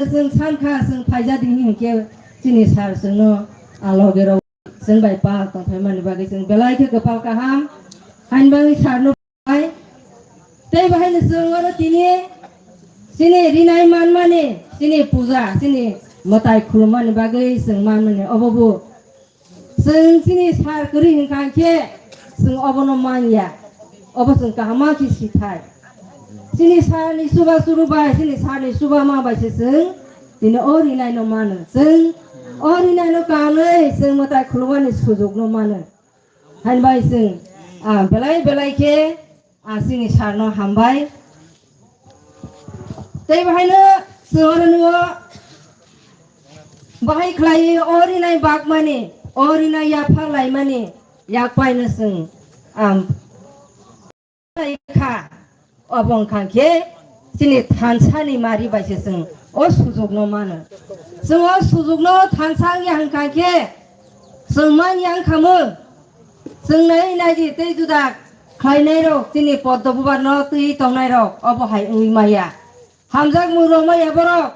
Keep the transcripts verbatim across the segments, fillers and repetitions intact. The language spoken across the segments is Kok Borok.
Chwng sankha, chwng phaijadi hinkhe chini sir chwngno a loge rw chwng bai pal tongphaimani bagwi chwng belai khe kwpal kaham. Hainbagwi sir no bai. Tei bahaino chwng oro tini chini rinai manmani, chini puja, chini mwtai khulummani bagwi chwng manmani obo bo Chwng chini sir kwrwi hwnkha khe chwng obono man ya. Obo chwng kaham ma khe sithai. Chini sir ni chuba churu bai, chini sir ni chuba ma bai se chwng tini o rinai no mano. Chwng o rinai no kanwi chwng mwtai khulumani sujok no mano. Hain bai chwng, ah, belai belai khe Ang chini sir no hambai. Tei bahaino chwng oro nw bahai khlai o rinai bagmani, o rinai yapha laimani yak paino chwng ang kha. Obo wngkha khe chini thansa ni mari bai se chwng o sujok no mano. Chwng o sujok no thansa wngya hwnkha khe chwng man yang khamu. Chwng nai nai di tei juda khlainairok, chini poddo bubar no twi tongnairok, obo hai wngwi maya. Hamjak mung rok maya borok,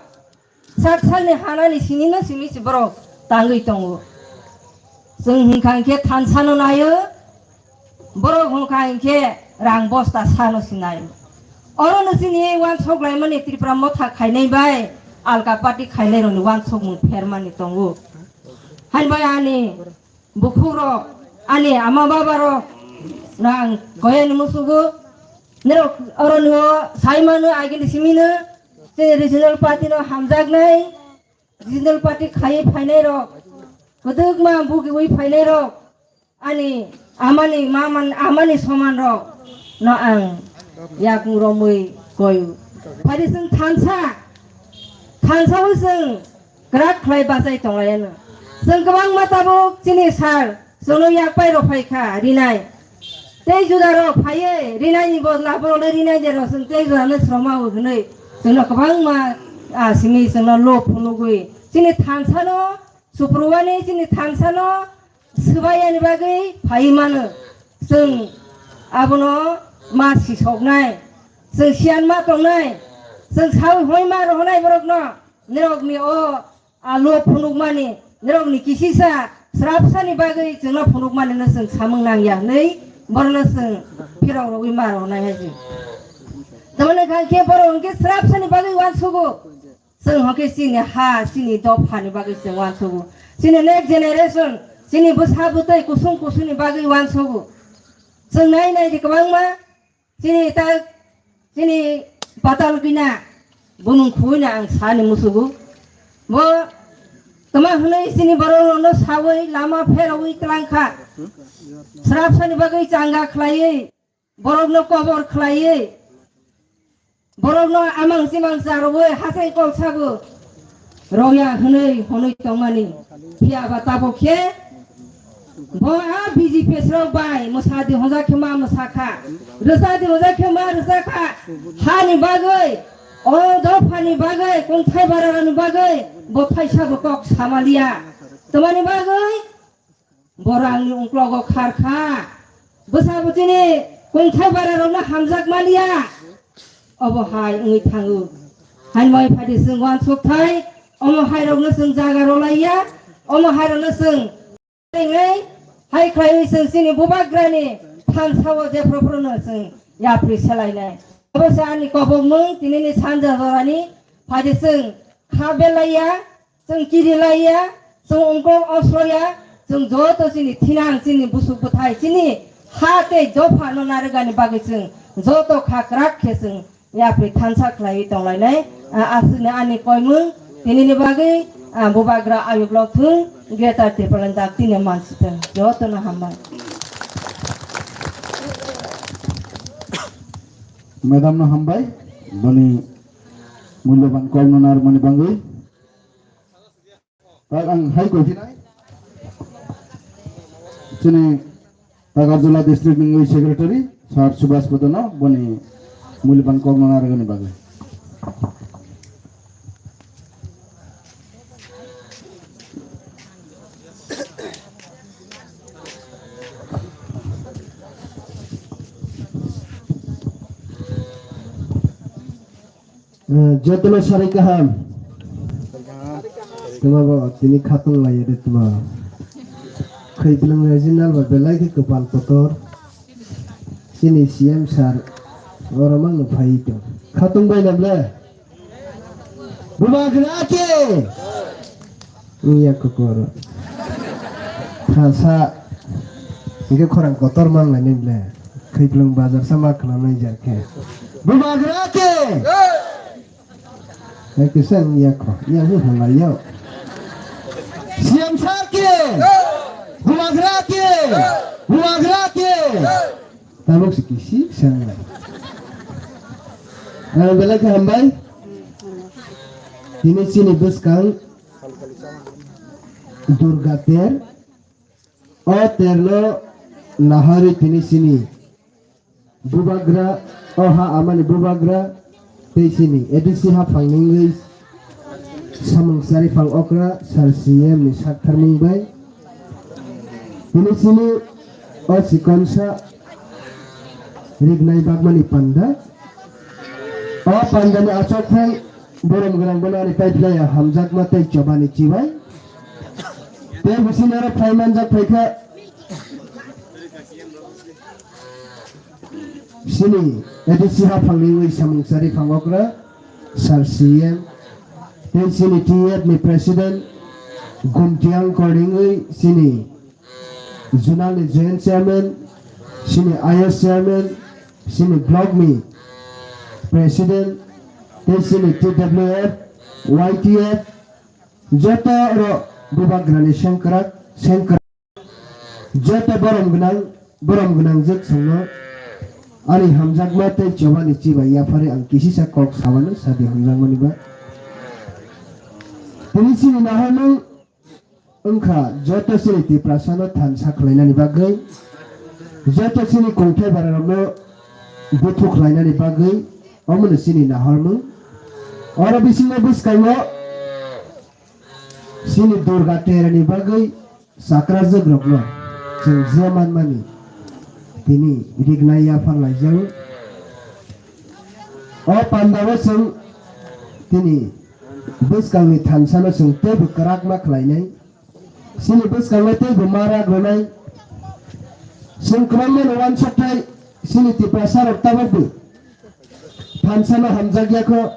sak salni hanani simi no simi si borok tangwi tongo. Chwng hwnkha hinkhe thansa no naio, borok hwnkha hinkhe rang bosta sa no si naio. Oro no chini wansok laimani Tripura motha khainai bai alka party khainai rokni wansok mung phermani tongo. Hain bai ani Bukhuk rok, ani ama baba rok, no ang koyani musugo, nirok oro no sai mano agini simino, chini regional party no hamjaknai, regional party khai phainai rok, kwdwkma bugiwi phainai rok, ani amani maman, amani soman rok no ang yakung romwi koyu. Phari chwng thansa, thansa bo chwng kwrak khlai bachai tonglaiyano. Chwng kwbangma tabuk chini sir chwngno yak pai rw phai kha rinai. Tei juda rok phaiwi rinai ni bodol aborok le rinai de rw chwng tei juda no sroma o hwnwi chwngno kwbangma, ah, simi chwngno lob phunugwi chini thansa no supruwani chini thansa no swbaiyani bagwi phaiwi mano. Chwng abono ma sisoknai, chwng siyan ma tongnai, chwng sawi hoi ma rohonai borokno, nirokni o alo phunukmani, nirokni kisisa srapsani bagwi chwngno phunukmani no chwng samung nangya hwnwi borokno chwng phirok rogwi ma rohonai hai se. Tamoni kha khe borok hwnkhe srapsani bagwi uansugo. Chwng hwnkhe chini ha, chini dophani bagwi chwng uansugo. Chini next generation, chini bwsa bwtwi kusung kusungni bagwi uansugo. Chwng nai nai di kwbangma chini ta, chini patal gina bunung khuina ang sani musugo. Bo tama hwnwi chini borok rokno sawi lama pherawi twlang kha. Srapsani bagwi changa khlaiwi Borokno kobor khlaiwi, borokno amang chimang charwi hachai kol sago rwya hwnwi hwnwi tongmani. Phiya ba tabuk khe bo a B J P srok bai mwsa di hwnjak khe ma mwsa kha, rwsa di hwnjak khe ma rwsa kha. Hani bagwi, o dophani bagwi, kungthai bararani bagwi bo thaisa bo kok samaliya. Tamani bagwi Borok angni ungklogo khar kha. Bwsa bwtwini kungthai bararokno hamjak maliya. Obo hai wngwi thango. Haino hai phaidi chwng uansuk thai, omo hairokno chwng jaga rwlaiya, omo hairokno chwng wngwi hai khlaiwi chwng chini bubagrani thansao jephru phruno chwng yapri selainai. Obo se ani kobokmung tinini sanja jorani phaidi chwng kha belaiya. Chwng kiri laiya, chwng ungkok osroya, chwng joto chini thinang, chini busuk bwthai, chini ha tei dopha no narwgani bagwi chwng joto kha kwrak khe chwng yapri thansa khlaiwi tonglainai. A, aswkno ani koimung tinini bagwi, a, bubagra ayuk lok thung, Greater Tipraland dak tini mansi thung. Joto no hambai. Madam no hambai, boni mulyaban kok no narwkmani bagwi. Tak ang hai koi phinai. Chini Takarjala district ni secretary, Sir Subhas Kodono, boni mulyaban kok no narwkani bagwi. Eh, jotono sarai kaham. Tuma bo tini khatung lai de tuma. Khaiblwng regional ba belai khe kwpal kotor. Chini C M sir oro mangno phai to. Khatung bai nam le. Bubagra ke. Iya kokoro. Thasa. Ingke khorang kotor mang lai ni le. Khaiblwng bazar sama khna nai jar khe. Bubagra ke. Hai kisa wng ya kho, ya wng halai ya. C M sir ke! Bubagra ke! Bubagra ke! Tabuk si kisi sanglai. Ang belai khe hambai. Tini chini bwskang Durga ter. O terno nahari tini chini Bubagra, o ha amani bubagra, tei chini A D C haphang ni wngwi samung chariphang okra sir C M ni saktharmung bai. Tini chini o chikonsa rignai bagmani panda. O pandani achokphang borom gwnang bono ani paiphlaiya hamjakma tei chobani chibai. Tei bisi noro phlai manjak phaikha. Chini A D C haphangni wngwi samung chariphang okra sir C M tei chini T F ni president Gumtiang Korni wngwi chini zonal ni joint chairman, chini I S chairman, chini block ni president tei chini T W F, Y T F joto ro bubagrani sengkrak sengkrak. Joto borom gwnang, borom gwnang jwk songno ani hamjakma tei chobani chibai yaphari ang kisisa kok samano sadi hamjakmani ba. Tini chini naharmung wngkha joto chini Tiprasano thansa khlainani bagwi, joto chini kongthai bararokno buthu khlainani bagwi, omono chini naharmung. Oro bisingo bwskango chini Durga Terani bagwi chakrajwk rokno chwng je manmani tini rignai yaphar laijago. O pandao chwng tini bwskangni thansano chwng teibo kwrakma khlainai. Chini bwskango teibo ma rak rwnai. Chwng kwbangmano uansukthai chini Tiprasa rok tabukbo thansano hamjakya kho,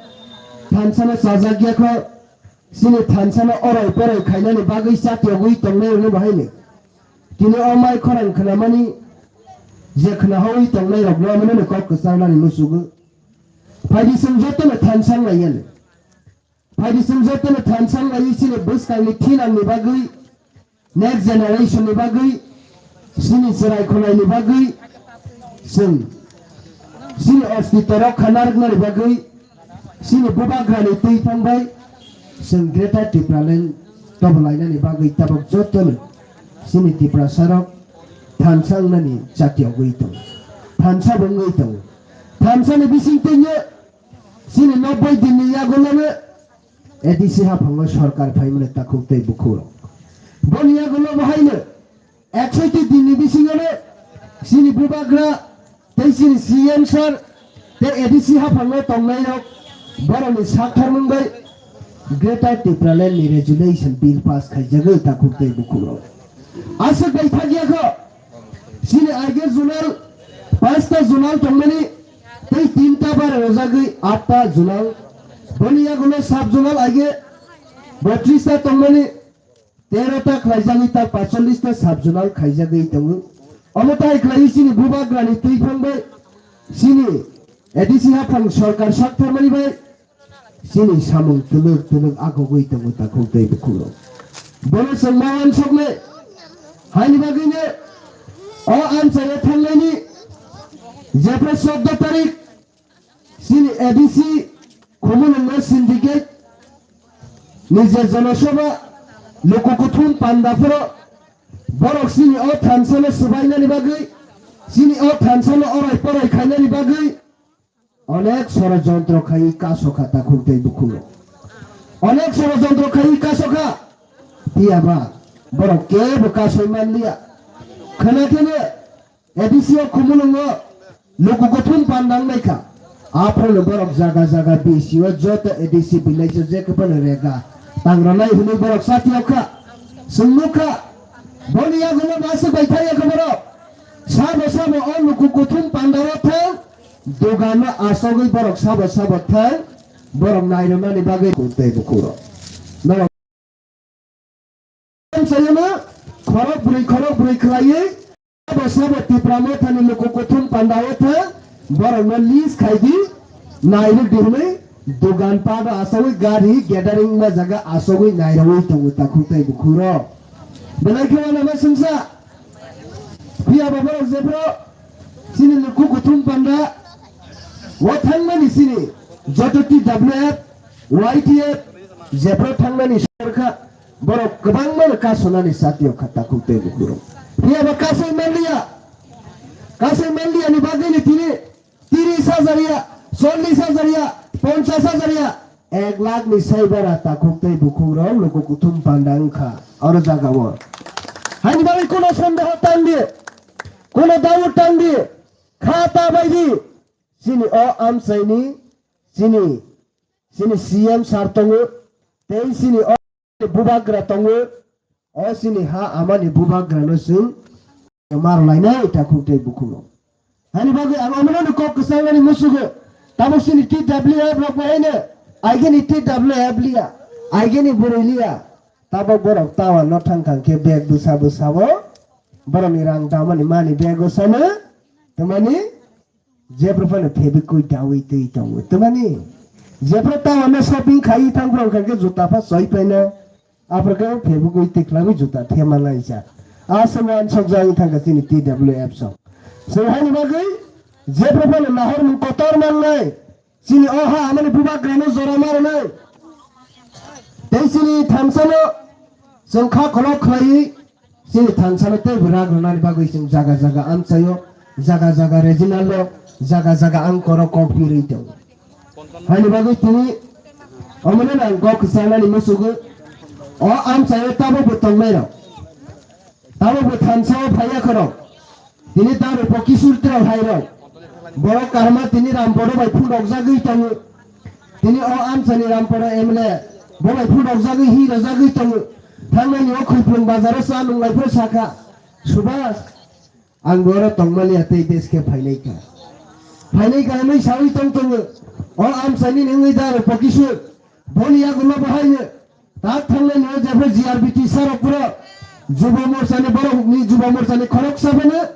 thansano chajakya kho. Chini thansano orai porai khainani bagwi chatiyogwi tongnai rwno bahaino. Tini o mai khorang khnamani je khnahawi tongnai rokno omono kok kwcharnani musugo. Phaidi chwng jotono thansa wng laiyani. Phaidi chwng jotono thansa wng laiwi chini bwskangni thinangni bagwi Next generation ni bagwi, chini chwrai khwlaini bagwi, chwng chini ostitw rok kha narwknani bagwi, chini bubagrani twi thang bai, chwng Greater Tipraland tobolainani bagwi tabuk jotono chini Tiprasa rok thansa wngnani chati ogwi tongo, thansa bo wngwi tongo. Thansa ni bising twi no chini nobboi din ni yagulo no A D C haphango sorkar phaimani takhuk tei bukhuk rok. Boni yagulo bo haino eksoti din ni bisingo no chini bubagra tei chini C M sir tei A D C haphango tongnai rok borokni saktharmung bai Greater Tipraland ni Resolution Bill pass khaijagwi takhuk tei bukhuk rok. Aswk bai thakya kho. Chini aige zonal, pasta zonal tongmani, tei tinta bara rojagwi atta zonal. Boni yagulo sub zonal aige botrista tongmani, terota khlaijagwi ta pachallista sub zonal khaijagwi tongo. Omo tai khlaiwi chini bubagrani twi phang bai chini A D C haphang sorkar sak tharmani bai chini samung twlwk twlwk agogwi tongo takhuk tei bukhuk rok. Bono chwng ma uansuknai. Haini bagwino o amchaio thangnaini jephru chordo tarik chini A D C Khumulwngno syndicate ni je jonosabha luku kuthum panda phoro borok chini o thansano swbainani bagwi, chini o thansano orai porai khainani bagwi, Onek sorojontro khai kasokha takhuk tei bukhuk rok. Onek sorojontro khai kasokha. Phiya ba borok kebo kasoi manliya. Khwna kheno A D C o Khumulwngo luku kuthum pandang naikha. Aphano borok jaga jaga B C o joto A D C village o jekhe phano rega. Rang rwnai hwnwi borok satiyok kha, chwng nuk kha. Boni yagulo masuk bai thangya kha borok. Sabo sabo o luku kuthum pandao thang, dogano asogwi borok sabo sabo thang, borok nairwmani bagwi tei bukhuro. Norok Sayama khorok bwrwi khorok bwrwi khwlaiwi sabo sabo Tipra Mothani luku kuthum pandao thang, borokno list khaidi, nairwk di hwnwi, dogan pat asogwi gari gathering ma jaga asogwi nairogwi tongo takhuk tei bukhuro. Belai khe wanama sungsa. Phiya ba borok jephru chini luku kuthum panda o thangmani chini joto T W F, Y T F jephru thangmani sorkha. Borok kwbangma no kasonani satio kha takhuk tei bukhurok. Phiya ba kasai manliya. Kasai manliya ni bagwi ni tini tiris hajar ya, chollish hajar ya, ponchash hajar ya, ek lakh ni sai bara takhuk tei bukhurok luku kuthum panda wngkha oro jagao. Haini bagwi kuno sondeho tangdi, kuno doubt tangdi, kha ta baidi. Chini o amchaini, chini, chini C M sir tongo, tei chini o bubagra tongo, o chini ha amani bubagrano chwng marlainai takhuk tei bukhurok. Hani bagwi ang omono kok kwchangnani musugo, tabuk chini T W F rok bahaino, aigeni T W F liya, aigeni bwrwi liya, tabuk borok tower no thangkha khe bag bwsa bwsao, borokni rang damani mani bag o sano, tamani, Jephru phano phebwi kwi dawi twi tongo. Tamani, jephru town o shopping khai thang phro khe juta pha soi paina. Aphro khe phebwi kwi twi khlaiwi juta thema laijak. Asa wan sok jagwi thangkha chini T W F sok. Chwng haini bagwi jephru phano nahormung kotor mangnai. Chini o ha amani bubagrano jora marinai. Tei chini thansano chwng kha khulok khlaiwi Chini thansano teibo rak rwnani bagwi chwng jaga jaga amchaio, jaga jaga regional-o, jaga jaga angkoro kok pirwi tongo. Haini bagwi tini omono ang kok kwchangnani musugo, o amchaio tabukbo tongnairok, tabukbo thansao phaiya khorok, tini tabukbo Kishore Trai hairok, borok kahama tini Rampodo bai phunukjagwi tongo. Tini o amchani Rampodo M L A bo bai phunukjagwi hi rwjagwi tongo. Thangnani o Khulphlung bazaro cha nunglaifru sakha, "Subhas, ang bo oro tongmaliya tei desh khe phainai kha." Phainai kha hwnwi sawi tong tongo. O amchani nungwi da Rampo Kishore boni yagulo bo haino. Tak thangnani o jephru G R B T sarok phro Jubo Morchani borokni Jubo Morchani khoroksa phano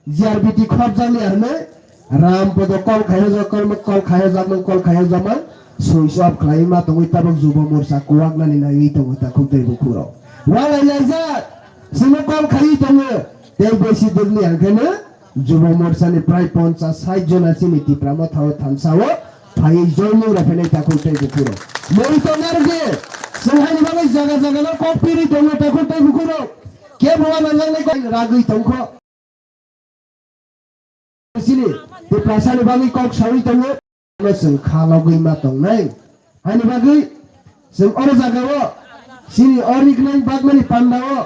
G R B T khorokjakni hwnwi Rampodo call khaijak, call, call khaijak, call khaijak man switch off khlaiwi ma tongwi tabuk Jubo Morcha kuwaknani naiwi tongo takhuk tei bukhurok. Walai laijak, chwngno call khaiwi tongo, tei besi dukni hwnkheno Jubo Morchani prai ponchas sait jona chini Tipra Mothao thansao phaiwi joining rw phainai takhuk tei bukhurok. Moi tongna rwdi, chwng haini bagwi jaga jaga no kok pirwi tongo takhuk tei bukhurok. Kebo uanajaknai kok ragwi tongkho. Chini Tiprasani bagwi kok sawi tongo, ano chwng kha logwi ma tongnai. Haini bagwi chwng oro jagao chini o rignai bagmani pandao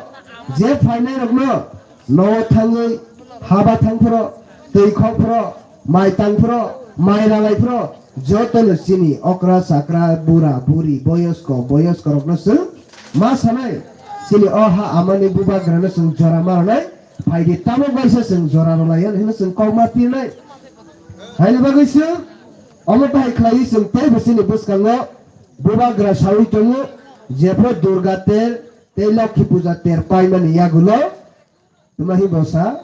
je phainairokno nogo thangwi haba thangphro, twi khokphro, mai tangphro, mai ralaifro, jotono chini okra chakra, bura buri, boyosko, boyoskorokno chwng ma sanai. Chini o ha amani bubagrano chwng jora ma rwnai. Phaidi tabuk waisa chwng jora rwlaiya hwnwi chwng kokma pirnai. Haini bagwi chwng omo bahai khlaiwi chwng teibo chini bwskango bubagra sawi tongo, jephru Durga ter tei Lokhi puja ter paimani yagulo twma hi bosa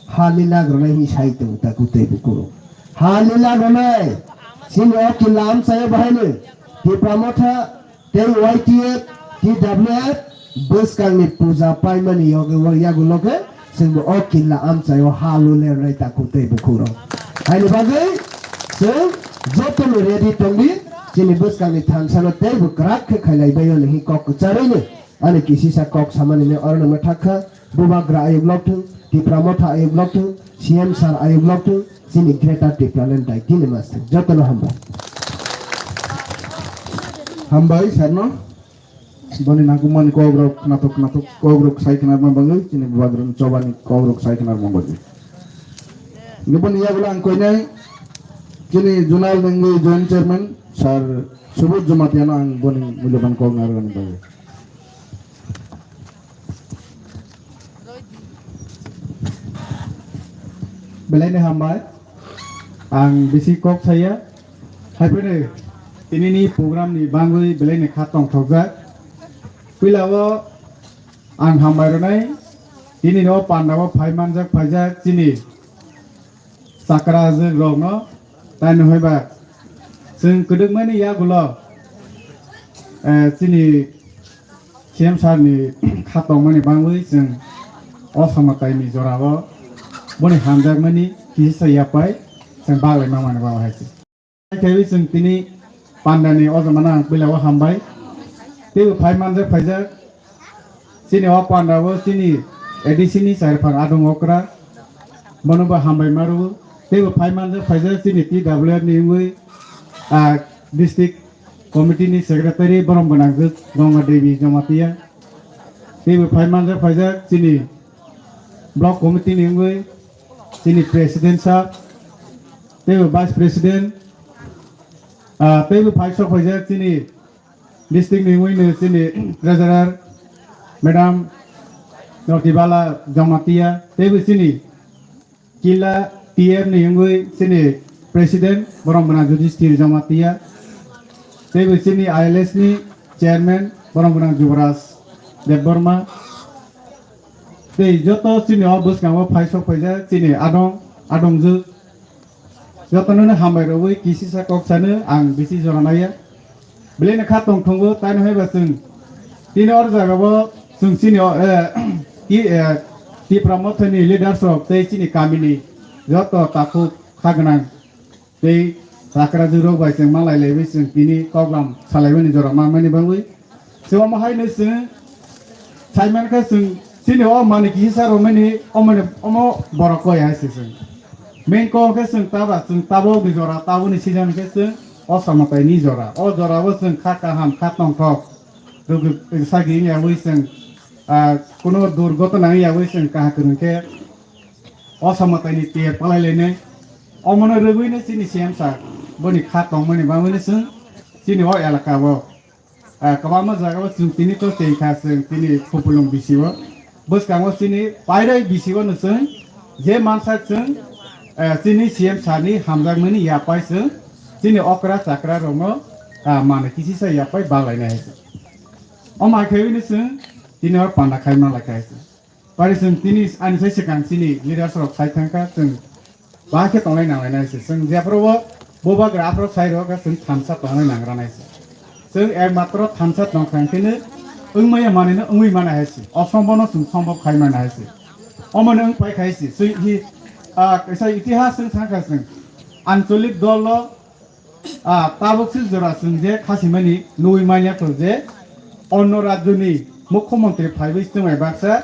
ha lila rwnai hi sai tongo takhuk tei bukhurok. Ha lila rwnai chini o kila amchaio bahaino Tipra Motha tei Y T F, T W F bwskangni puja paimani yogwi o yagulo khe chwngbo o killa amchaio ha lule rwnai takhuk tei bukhurok. Haini bagwi chwng jotono ready tongdi, chini bwskangni thansano teibo kwrak khe khailaibaio hinwi kok kwcharwino ani kisisa kok samani orono mwthak kha. Bubagra ayuk lok thung, Tipra Motha ayuk lok thung, C M sir ayuk lok thung, chini Greater Tipraland daitini mas thung. Jotono hambai. Hambai sir no. Boni nangkukmani kokrok khnathok khnathok kokrok sai khna ma bangwi chini bubagrani chobani kokrok sai khna ma bangwi. Nuboni yagulo ang koinai Chini zonal ni wngwi joint chairman sir Subodh Jamatia no ang boni mulyaban kok narwkna bagwi. Belai ni hambai, ang bisi kok saya, hai phano tini ni program ni bangwi belai ni kha tongthokjak. Puila o ang hambai rwnai, tini no panda o phai manjak phaijak chini chakra rok no, tai no haiba chwng kwdwkmani yagulo, eh, chini C M sir ni kha tongmani bangwi chwng o samataini jorao boni hamjakmani kisa yapai chwng baglai mamani bago hai se. Kaiwi chwng tini pandani o jomano ang puila o hambai. Teibo phai manjak phaijak. Chini o panda o chini A D C ni chariphang adong okra. Bono bo hambai maru. Teibo phai manjak phaijak chini T W F ni wngwi, ah, district committee ni secretary borom gwnangjwk Ganga Devi Jamatia. Teibo phai manjak phaijak chini block committee ni wngwi chini president sir. Teibo vice president, ah, teibo phai sok phaijak chini district ni wngwi no chini treasurer madam Notibala Jamatia, teibo chini Killa T M ni wngwi chini president borom gwnang Yudhishthir Jamatia, teibo chini I L S ni chairman borom gwnang Jubraj Debbarma, tei joto chini o bwskango phai sok phaijak chini adong adongjwk. Jotono no hambai rwui kisisa kok sano ang bisi jora naiya. Belai no kha tong thungo, taino haiba chwng tini or jaga bo chwng chini o, eh, ti, eh, Tipra Mothani leaders rok tei chini kamini joto takhuk kha gwnang tei chakra jwrok bai chwng malai laiwi chwng tini koklam salaimani jora manmani bagwi. Chwng omo hai no chwng sai mankha chwng chini o mani kisa romani omo ni omo borok koi hai se chwng. Main kok khe chwng taba chwng tabok ni jora taboni season khe chwng o samatai ni jora. O jora o chwng kha kaham kha tongthok. Rwgwi sagi wngya wi chwng, ah, kuno durgotona wngya wi chwng kaha kwrwng khe o samatai ni tiyer palai lainai. Omo no rwgwi no chini C M sir boni kha tongmani bagwi no chwng chini o elaka o. Ah, kwbangma jaga o chwng tini to tei kha chwng tini Khupulung bisi o. Bwskango chini Pairai bisi o no chwng je mansa chwng, ah, chini C M sir ni hamjakmani yapai chwng chini okra chakra rok no, ah, mani kisisa yapai baglainai hai se. Omo hai khe bini chwng tini o panda khai manlai kha hai se. Pari chwng tini ani sai swkang chini leaders rok sai thangkha, chwng ba khe tonglai nanglai nai se. Chwng jephru bo bubagra aphru sai rok khe chwng thansa tonglai nangra nai se. Chwng ekmatro thansa tongkha hwnkhe no wngmaya manwi no wngwi mana hai se. Osombo no chwng sombob khai mana hai se. Omo no wng pai khai se. Chwng hi, ah, kaisa itihas chwng thangkha chwng. Ancholik dol o Ah, tabuk si jora chwng je khasimani nugwi manya kho je onno rajyoni mukhyamantri phaiwi swmai baksa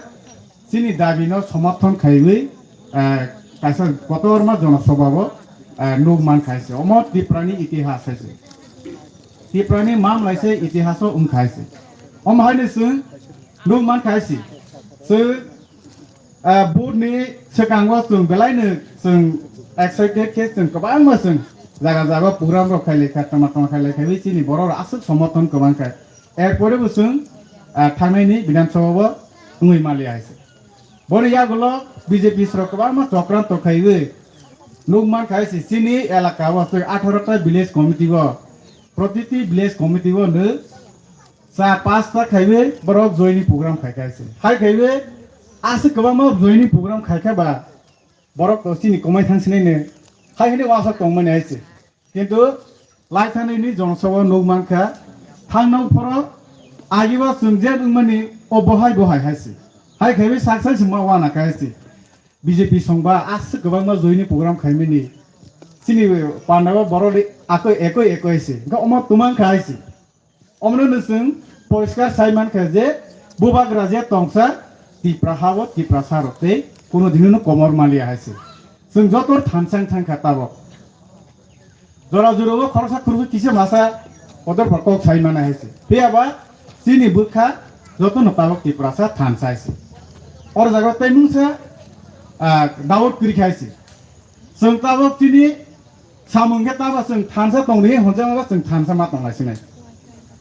chini dabi no somothon khaiwi, ah, kaisa kotorma jonosabha o, ah, nuk man khaise. Omo Tiprani itihas haise. Tiprani mam laise itihaso wng khaise. Omo haino chwng nuk man khaise. Chwng Ah, vote ni swkango chwng belai no chwng excited khe chwng kwbangma chwng jaga jaga program rok khai laikha, tama tama khai laikha, wi chini borok rok aswk somothon kwbang kha. Erpore bo chwng, ah, thangnai ni Bidhan Sabha bo wngwi mali hai se. Boni yagulo B J P rok kwbangma chokranto khaiwi nuk man khai se chini elaka o chwng atharo ta village committee o, protiti village committee o no Cha pasta khaiwi borok joining program khai khai se. Hai khaiwi aswk kwbangma joining program khai kha ba borok to chini komai thang sinai ne. Hai hini wasa tongmani hai se. Kintu lai thani ni jonosabha nuk man kha thang nang phoro agi ba chwng jet wngmani o bohai bohai hai se. Hai khaiwi sak sai se ma wana khai se. B J P songba aswk kwbangma joining program khaimani. Chini panda o borok ni akoi ekoi ekoi se. Ga omo tumang khai se. Omono no chwng poriskar sai mankha je bubagra je tongsa Tipra ha-o Tiprasa rok tei kuno dino no komor maliya hai se. Chwng joto thansa wng thangkha tabok. Jora jora o khoroksa khoroksa kisa masa kotor pha kok sai mana hai se. Phiya ba chini bwkha joto no tabok Tiprasa thansa hai se. Or jaga tei mungsa, ah, Daud kwrwi khai se. Chwng tabok chini Samung khe tabo chwng thansa tongdi, hwnjak chwng thansa ma tonglai sinai.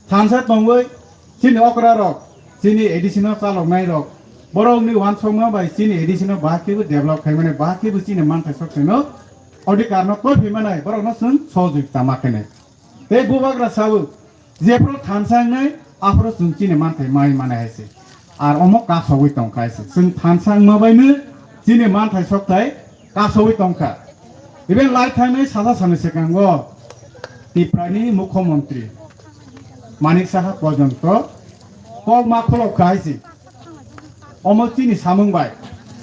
Thansa tongwi chini okra rok, chini A D C no chaloknai rok, borokni uansukma bai chini A D C no bahai khe bo develop khaimani, bahai khe bo chini manthai sokthai no odhikar no koi phaimanai, borok no chwng sohojogita ma khainai. Tei bubagra sabo, jephru thansa wngnai, aphuru chwng chini manthai mai manai hai se. Ar omo kasogwi tongkha hai se. Chwng thansa wngma baino chini manthai sokthai kasogwi tongkha. Even lai thangnai sasa sani swkango Tiprani Mukhyamantri Manik Saha porjonto kok ma khulok kha hai se. Omo chini samung bai.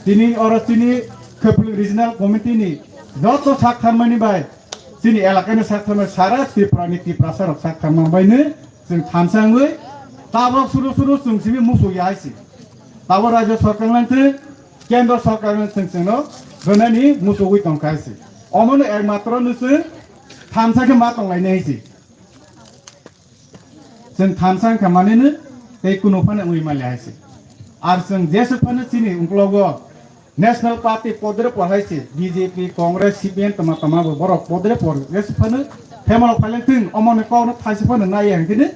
Tini oro chini Khopilung Regional Committee ni joto sak tharmani bai, chini elakani sak tharmani sara Tripura ni Tiprasa rok sak tharmani bai ni chwng thansa wngwi tabok suru suru chwng simi musu ya hai se. Tabok Rajya Sarkar lang thwng, Kendra Sarkar lang thwng chwngno gwnani musugwi tongkha hai se. Omono ekmatro no chwng thansa khe ma tonglainai hai se. Chwng thansa wngkha manino tei kunu phano wngwi manliya hai se. Ar chwng jeswk phano chini uklogo National Party podre por hai se, B J P, Congress, C P M tama tama bo borok podre por jeswk phano phemalo phailang thwng, omoni kokno thaisa phano naiya hwnkhe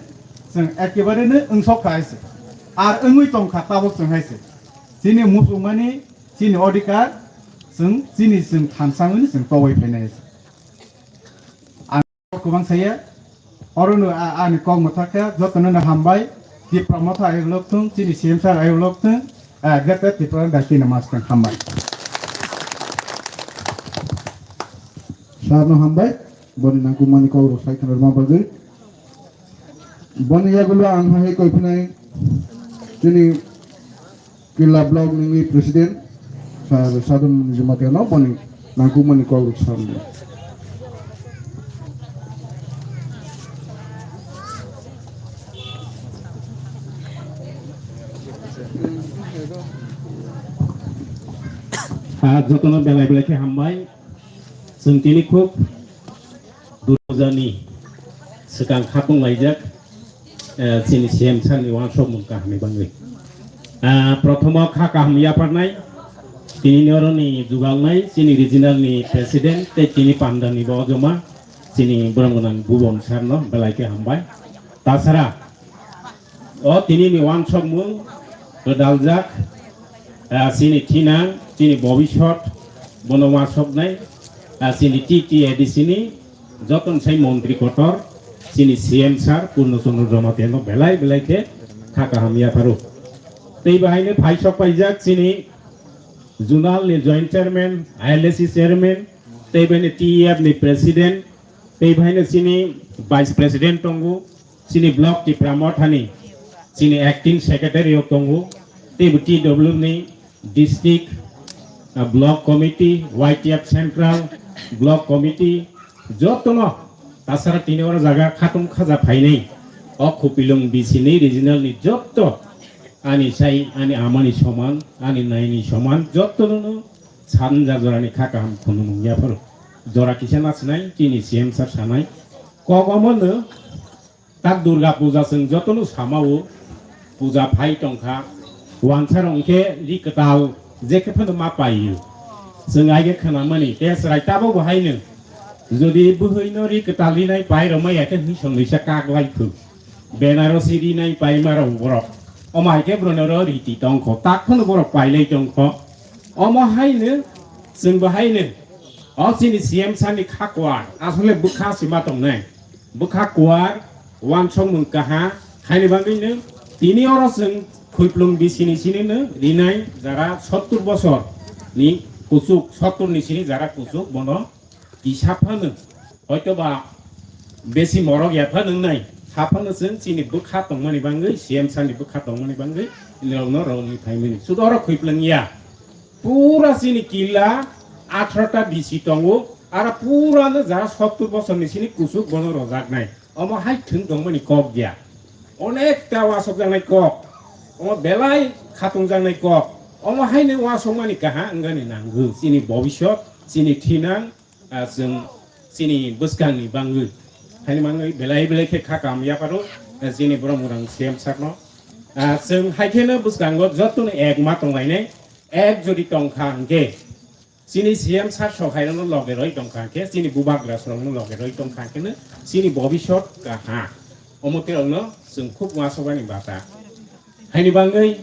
chwng ekebareno wngsok kha hai se. Ar wngwi tongkha tabok chwng hai se. Chini muchungmani, chini odhikar, chwng chini chwng thansa wngwi chwng toboi phainai hai se. Kwbang saya, orono a-, ani kok mwthakha, jotono no hambai, Tipra motha ayuk lok thung, chini C M sir ayuk lok thung, a, Greater Tipraland daki no maskang hambai. Sir no hambai, boni nangkukmani kok rok sai khna rwma bagwi. Boni yagulo ang hai koi phinai, chini Killa block nini president, sir Sadun Jamatia no boni nangkukmani kok rok sa mano. Ah, jotono belai belai khe hambai. Chwng tini khub durjani swkang khatung laijak, eh, chini C M sir ni uansukmung kaham ni bagwi. Ah, prothomo kha kaham yapharnai, tini noroni jugalnai, chini regional ni president, tei tini panda ni bo joma, chini borok gwnang Bhuban sir no belai khe hambai. Tasara, o tini ni uansukmung kwdaljak, ah, chini thinang, chini bobisot, bono uansuknai, ah, chini T T A D C ni joto ni sai montri kotor, chini C M sir Purno Chandra Jamatia no belai belai khe kha kaham yapharo. Tei bahaino phaisok paijak chini zonal ni joint chairman, I L A C chairman, tei bahaino T E F ni president, tei bahaino chini vice president tongo, chini block Tipra Mothani, chini acting secretary rok tongo, tei bo T W ni district, ah, block committee, Y T F central, block committee, jotono tasara tini oro jaga khatung khaja phainai. O Khopilung B C ni regional ni joto ani sai, ani amani soman, ani naini soman, jotono no sanja jorani kha kaham khunumung yapharo. Jora kisa nasinai, chini C M sir sanai. Kok omono Tak Durga puja chwng jotono samao, puja phai tongkha, wansarok hwnkhe ri kwtal jekhe phano ma paio. Chwng aige khwnamani, tei chwrai tabok bo haino, jodi bwhwino ri kwtal rinai pai rwmaya khe hwnwi songwisa kak lai thung. Benarosi rinai pai ma rw borok. Omo hai khe borokno oro riti tongkho, tak phano borok pailai tongkho. Omo haino, chwng bo haino, o chini C M sir ni kha kuar, asole bwkha sima tongnai. Bwkha kuar, uansukmung kaha, haini bagwino tini oro chwng Khopilung B C ni sinino rinai jara sottur bosor ni kuchuk, sottur ni sini jara kuchuk bono kisa phano, hoito ba besi morok ya phano wngnai, ha phano chwng chini bwkha tongmani bagwi, C M sir ni bwkha tongmani bagwi, norokno rwnwi phaimani. Sudo oro Khopilung ya. Pura chini killa atharota B C tongo, aro pura no jara sottur bosor ni sini kuchuk bono rojaknai. Omo hai thwng tongmani kok ya. Onek ta uasok jaknai kok. Omo belai khatung jaknai kok. Omo hai no uasok mani kaha wngani nango. Chini bobisot, chini thinang, ah, chwng chini bwskangni bangwi. Haini mangwi belai belai khe kha kaham yapharo, ah, chini borok mwrang C M sir no. Ah, chwng hai kheno bwskango jotono ek ma tonglainai. Ek jodi tongkha hwnkhe, Chini C M sir sokairokno loge roi tongkha khe, chini bubagra sorokno loge roi tongkha khe no chini bobisot kaham. Omo terokno chwng khub uansukmani bata. Haini bagwi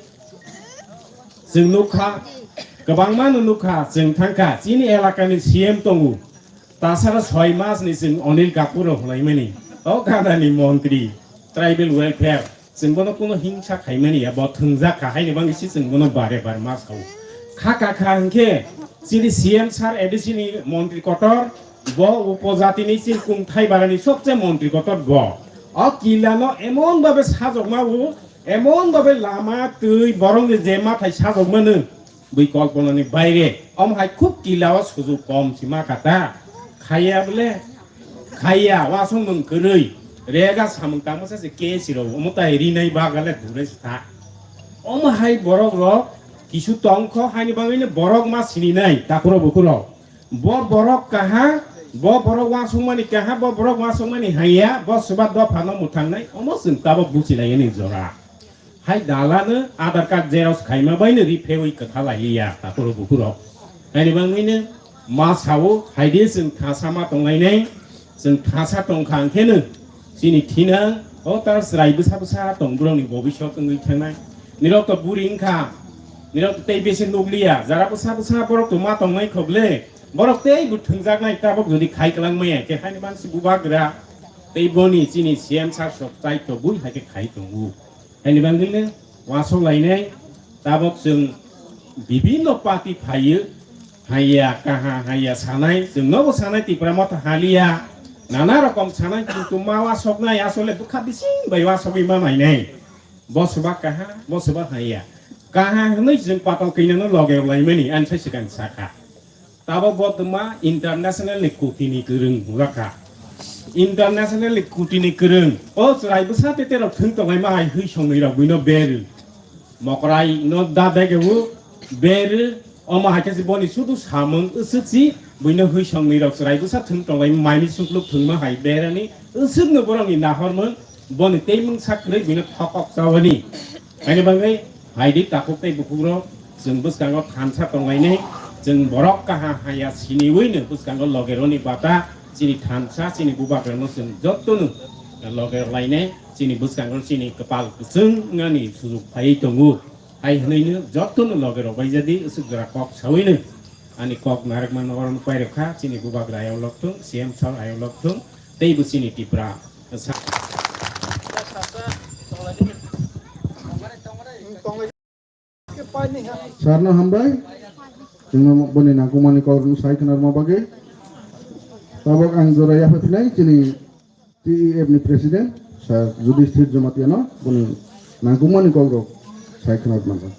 chwng nukha, kwbangma no nukha, chwng thangkha, chini elakani C M tongo, tasara soi mas ni chwng Anil Kapoor rok hwlaimani, o gadani montri, tribal welfare, chwng bono kuno hingsa khaimani ya, bo thwngjak kha, haini bagwi se chwng bono bare bar ma sao. Kha ka kha hwnkhe chini C M sir A D C ni montri kotor, bo upojati ni chini kungthai barani sobse montri kotor bo. O kila no emon babe sajokma o, emon babe lama twi borok ni je mathai sajokmano bui kolponani baire. Omo hai khub kila o sujuk kom si ma kha ta. Khaiya bole, khaiya, wasong mung kwrwi, rega samung tangma sa se ke siro, omo tai rinai bagale dure si tha. Omo hai borok rok kisu tongkho, haini bagwi no borok ma sininai, takuro bukuro. Bo borok kaha, bo borok wasongmani kaha, bo borok wasongmani haiya, bo soba dophano mwthangnai, omo chwng tabok buchilaiyani jora. Hai dalano Aadhaar card xerox khaima baino ri pheui kwtha lailiya, takuro bukurok. Haini bagwino ma sao, haidi chwng thasa ma tonglainai, chwng thasa tongkha hwnkhe no chini thinang, o ta chwrai bwsa bwsa tong borokni bobisok wngwi thangnai. Nirok to buri wngkha, nirok to tei besi nukliya, jara bwsa bwsa borok to ma tongnai khokle, borok tei bo thwngjaknai tabok jodi khai kwlangmaya khe haini bagwi bubagra tei boni chini C M sir sok chai to bui hai khe khai tongo. Haini bagwino wasok lainai, tabok chwng bibinno party phaiyo, haiya, kaha, haiya sanai, chwng nobo sanai Tipra Motha haliya, nana rokom sanai, kintu ma wasoknai, asole bwkha bising bai wasogwi ma nainai. Bo soba kaha, bo soba haiya. Kaha hwnwi chwng patal kainyano loge laimani, ani sai swkang sakha. Tabok bo twma international ni kuti ni kwrwng wngkha. International ni kuti ni kwrwng. O chwrai bwsa tete rok thwng tonglai ma hai hwi songwi rok buino beru. Mokrai no da dege u beru. Omo hai khe boni sudu samung usuk si buino hwi songwi rok chwrai bwsa thwng tonglai mai ni sungkluk thwngma hai berani usuk no borok ni nahormung boni tei mungsa kwrwi buino thokok chawani. Haini bagwi haidi takhuk tei bukhukrok chwng bwskango thansa tonglainai, chwng borok kaha haya siniwino bwskango logeroni bata chini thansa chini bubagrano chwng jotono loger lainai, chini bwskango chini kwpal kwchwng wngnani sujuk phaiwi tongo. Hai hwnwino jotono logerok bai jadi usuk jora kok sawino ani kok narwkmano oro pairwkha chini bubagra ayok lokthung, C M sir ayok lokthung, teibo chini Tipra. Sarno hambai, chwngno boni nangkukmani kokrokno sai khwnarma bagwi. Tabok ang jora yaphaiphinai chini T E F ni President, Sir Yudhishthir Jamatiano, boni nangkukmani kokrok sai khwnarma bagwi.